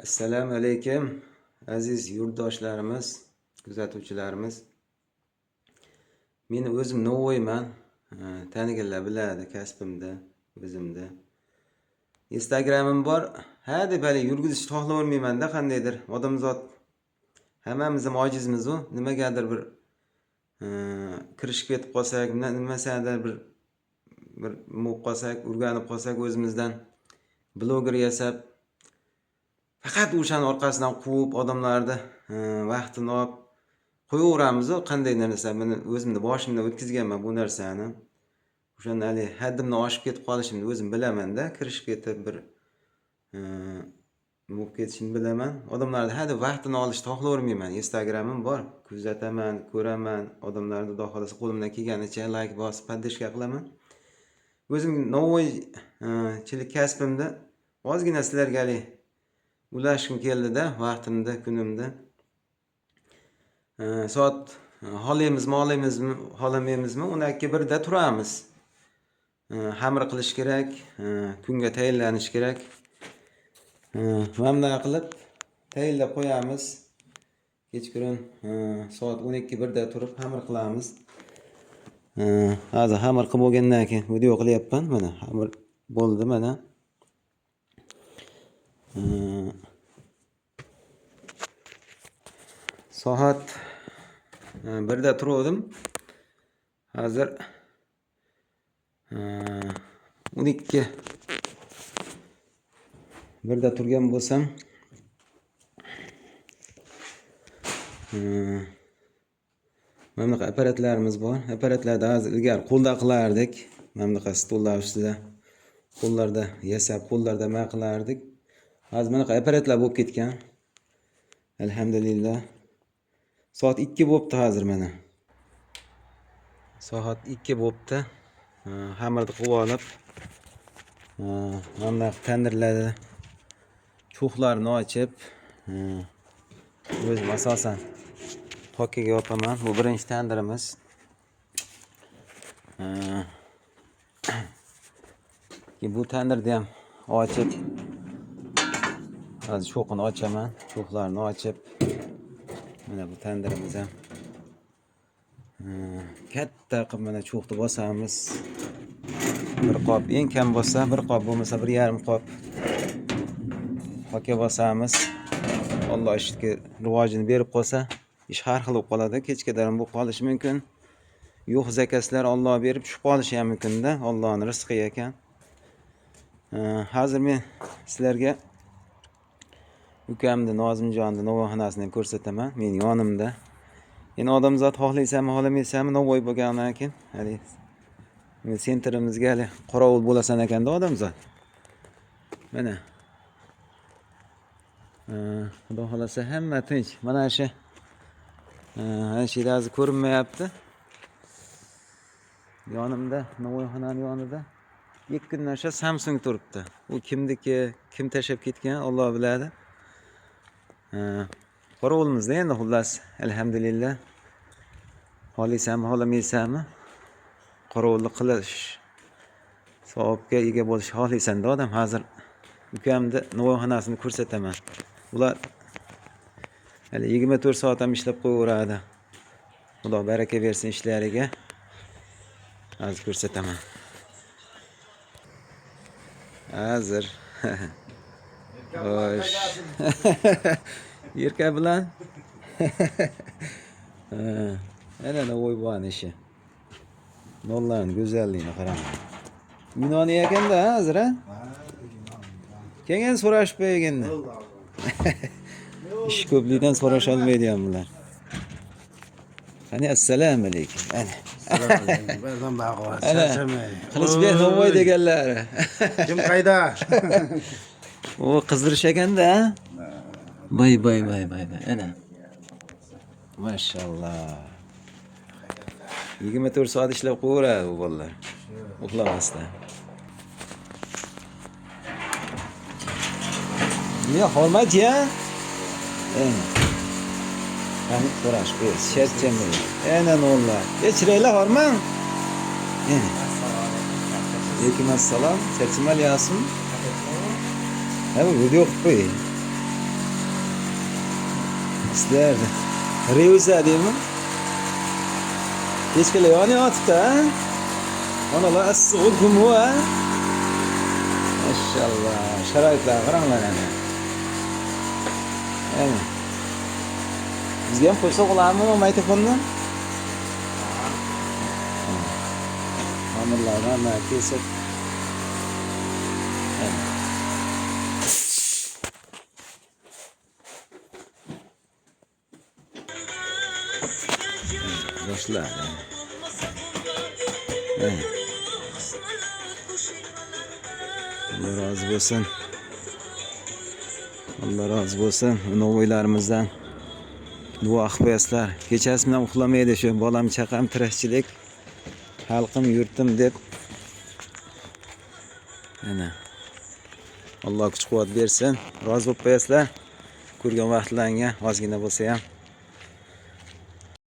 Assalomu alaykum aziz yurtdoshlarimiz, kuzatuvchilarimiz. Men o'zim Navoiyman. Taniganlar biladi kasbimda, o'zimda. Instagramim bor. Ha deb hali yurgizishni xohlavermayman-da qandaydir. Odamzod hammamiz ham ojizmiz-u. Nimagadir bir kirishib ketib qolsak, nimasidir bir bo'lib qolsak, o'rganib qolsak o'zimizdan bloger yasab faqat o'shani orqasidan quvib odamlarni vaqtini olib qo'yaveramiz-u. Qanday narsa, buni o'zimni boshimdan o'tkazganman bu narsani. O'shani hali haddimdan oshib ketib qolishimni o'zim bilaman-da, kirishib ketib bir bo'lib ketishini bilaman. Odamlarni hadeb vaqtini olishni xohlavermayman. Instagramim bor, kuzataman, ko'raman, odamlarni xudo xohlasa qo'limdan kelganicha like bosib поддержка qilaman. O'zim novvoychilik kasbimda ozgina sizlarga hali ulashgim keldida vaqtimda, kunimda. Soat xohlaymizmi, xohlaymizmi, xohlamaymizmi, 12:01da turamiz. Xamir qilish kerak, kunga tayinlanish kerak. Mana bunday qilib tayinlab qo'yamiz. Kechqurun soat 12:01da turib xamir qilamiz. Hozir xamir qilib bo'lgandan keyin video qilyapman. Mana xamir bo'ldi mana. Soat 1da turuvdim. Hozir 12:01da turgan bo'lsam, mana bunaqa apparatlarimiz bor. Apparatlarda hozir ilgari qo'lda qilardik. Mana bunaqa stollar ustida qo'llarda yasab, qo'llarda nima qilardik. Hozir bunaqa apparatlar bo'lib ketgan. Alhamdulillah. Soat 2 bo'pti hozir mana. Soat 2 bo'pti. Xamirni qilib olib, mana bunaqa tandirlarda cho'xlarni ochib, o'zim asosan tokaga yopaman. Bu birinchi tandirimiz. Bu tandirni ham ochib, hozir cho'qini ochaman, cho'xlarni ochib, mana bu tandirimiz ham katta qilib mana cho'xni bosamiz. Bir qop eng kam bo'lsa, bir qop bo'lmasa 1,5 qop hoka bosamiz. Alloh ishga rivojini berib qo'ysa, ish har xil bo'lib qoladi. Kechga darom bo'lib qolishi mumkin. Yo'q zakaslar Alloh berib tushib qolishi ham mumkin-da. Allohning rizqi ekan. Hozir men sizlarga ukamni Nozimjonni novvoyxonasini ham ko'rsataman. Men yonimda. Endi odamzod xohlaysanmi, xohlamaysanmi, novvoy bo'lgandan keyin hali sentrimizga hali qorovul bo'lasan ekanda odamzod. Mana. Xudo xolasa hamma tinch. Mana shu ana shu yerda hozir ko'rinmayapti. Yonimda, novvoyxonaning yonida 2 kundan o'sha Samsung turibdi. U kimniki, kim tashlab ketgan, Alloh biladi. Qorovulmizda endi xullas, alhamdulillah. Xohlaysanmi, xohlamaysanmi, qorovullik qilish savobga ega bo'lish xohlaysan-da odam. Hozir ukamni novvoyxonasini ko'rsataman. Ular hali 24 soat ham ishlab qo'yaveradi. Xudo baraka bersin ishlariga. Hozir ko'rsataman. Hozir. Xo'sh. Erkak bilan. Ana Navoiy buvani ishi. Nonlarning go'zalligini qarang. Yunoniy ekanda hozir, ha? Keyin so'rashib qo'yaganda. Ish ko'pligidan so'rasholmaydi ham bular. Qani assalomu alaykum. Ana. Berdan bag'o, Ana. charchamay. Qilichbek Navoiy deganlari. Kim qayda? O qizdirish ekanda, ha? Bay bay bay bay bay. Ana. Mashallah. 24 soat ishlab qo'yaveradi bu bolalar. Uxlamasdan. Ya hormat ya. Ana. Qani so'rash qo'yasiz. Charchamang. Ana nonlar. E chiroyli horman. Ana. Alaykum assalom. Charchamayapsizmi? Ha, bu video qilib qo'ying. Sizlar Reuza deymi? Pechkalar yonyapti, ha? Onalar issiq gumu, ha? Mashalloh, sharoitlarga qaranglar ana. Ana. Bizga ham qo'ysa bo'ladimi magnitofonni? Tomirlarni hamma kesib. Ana. Boshladi. Ana. Alloh rozi bo'lsin. Alloh rozi bo'lsin. Novvoylarimizdan duo qilib qo'yasizlar. Kechasi bilan uxlamaydi shu bolam chaqam tirikchilik, xalqim yurtim deb. Ana. Alloh kuch quvvat bersin. Rozi bo'lib qo'yasizlar. Ko'rgan vaqtlaringga ozgina bo'lsa ham.